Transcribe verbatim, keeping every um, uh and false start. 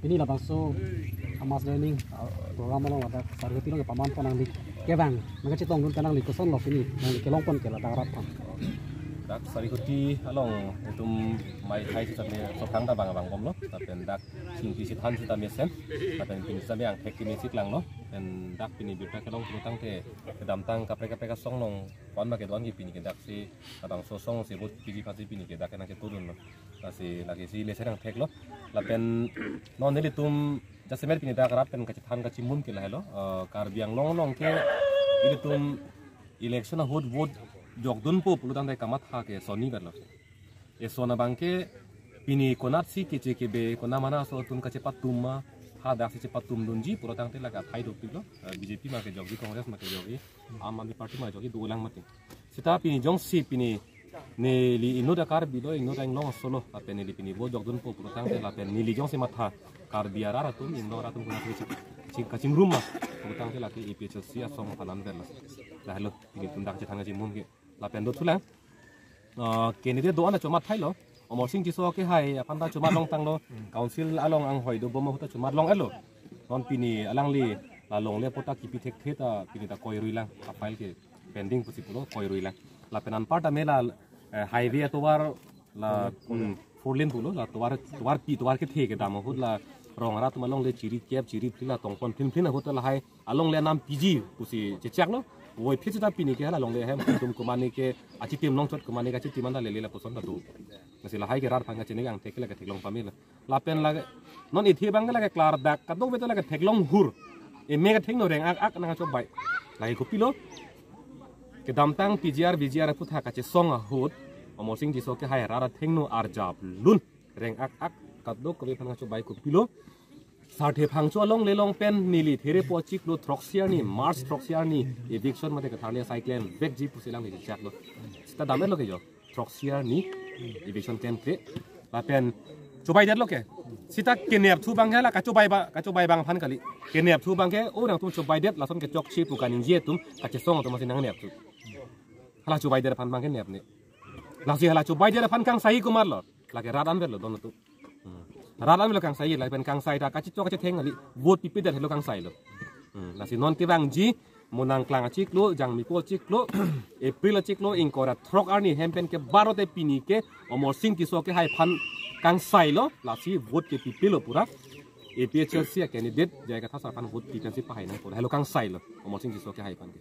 Pini labangso a mass joining, uh, program along ladak sari hoti along paman pon nangli kevang, nangkachetongdun ke nangli kosonlo pini, nangli kelong pon ke ladak arat aphan. Dak sari hoti along itum mai thai sitame sothang ta bang bang bomlo, lapen dak chingki chethan sitame mesen, lapen pini sitame angthek kimi siklanglo, lapen dak pini birta kelong pulotangte kedamtang kaprek kaprek asong along pon ma kedon ke pini ke daksi labangso asong si vote piji phaji pini ke dak nangchetongdunlo. Lasi lake si lesen angtheklo. Lapen non nelitum jasemet pini dak arat pen kachethan kachimum ke lahelo. Eh, Karbi Anglong along ke ilitum election ahut vote jokdunpo pulotangte kamatha ke sonni verlo. Eson abang ke pini konatsi keche kebe, konat mana aso atum kachepatum ma, ha daksi chepatumdunji pulotangte lake athai dopiklo. Eh, B J P ma kejokji, Congress ma kejokji, Aam Aadmi Party ma kejokji, dolang mati. Seta pini jongsi pini neli inut a Karbi lo, inut a Anglong aso lo, lapen neli pini vote jokdunpo pulotangte lapen neli jongsi matha Karbi arat atum, Anglong arat atum konat kaching, kachingrum ma pulotangte lake A P H L C asong aphan an verlo. Lahelo pini itum dak kachethan kachimum ke. Lapen dothulang, uh, candidate do-an ta chomat thailo. Amarsing Tisso kehai aphan ta chomat longtanglo. Council along anghoi dobom ahut ta chomat long-etlo. Non pini alangli la longle apot ta kipi thekthe ta pini ta koiruilang. A file ke pending pusi pulo, koiruilang. Lapen anparta me la, eh, highway atovar la, hmm, four lane pulo, la tovar, tovar pi, tovar kethe kedam ahut la rong arat atum alongle chiri kep chiri phli la tongpon phin phin ahut ta lahai alongle anam piji pusi chechaklo. Voiphit seta pini ke hala longle ahem atum komane ke achitim longchot, komane ke achitim anta lele lapuson ta do. Lasi lahai ke rat aphan kachini angthek ke lake theklong pamela. Lapen lake non ithi abang ke lake klardak kadokave ta lake theklong hur. Eme kethengno reng-ak-ak nangchobai. Lake kopilo, kedamtang P G R, V G R aphuthak kachesong ahut Amarsing Tisso kehai rat athengno arjaplun. Reng-ak-ak kadokave aphan nangchobai, kopilo, Sarthe Phangcho alongle along pen neli therepo achiklo throksi arni, March throksi arni, eviction mate katharli asai klemvekji pusi alangli chechaklo. Seta dam-etlo ke jo, throksi arni eviction klemkle. Lapen chobaidetlo ke. Seta kenepthu abang ke la kachobai ba, kachobai abang aphan kali. Kenepthu abang ke, o nangtum chobaidet, lason kechokche pu kaningje atum, kachesong atum masi nangnepthu. Hala chobaidet aphan abang ke nepne. Lasi hala chobaidet aphan kangsai komatlo. Lake rat an verlo don atum. Hmm. Rat an verlo kangsai, lapen kangsai ta kachechok kachetheng kali, vote pipedet helo kangsailo. Hmm. Lasi non kevangji, mo nangklang achiklo, Jangmipo achiklo, April achiklo, ingkoi ra throk arni hem pen ke barote pini ke Amarsing Tisso kehai aphan kangsailo, lasi vote ke pipelo pura. A P H L C a candidate J I Kathar sir aphan vote pi pensi pahai nangpo, helo kangsailo, Amarsing Tisso kehai aphan ke.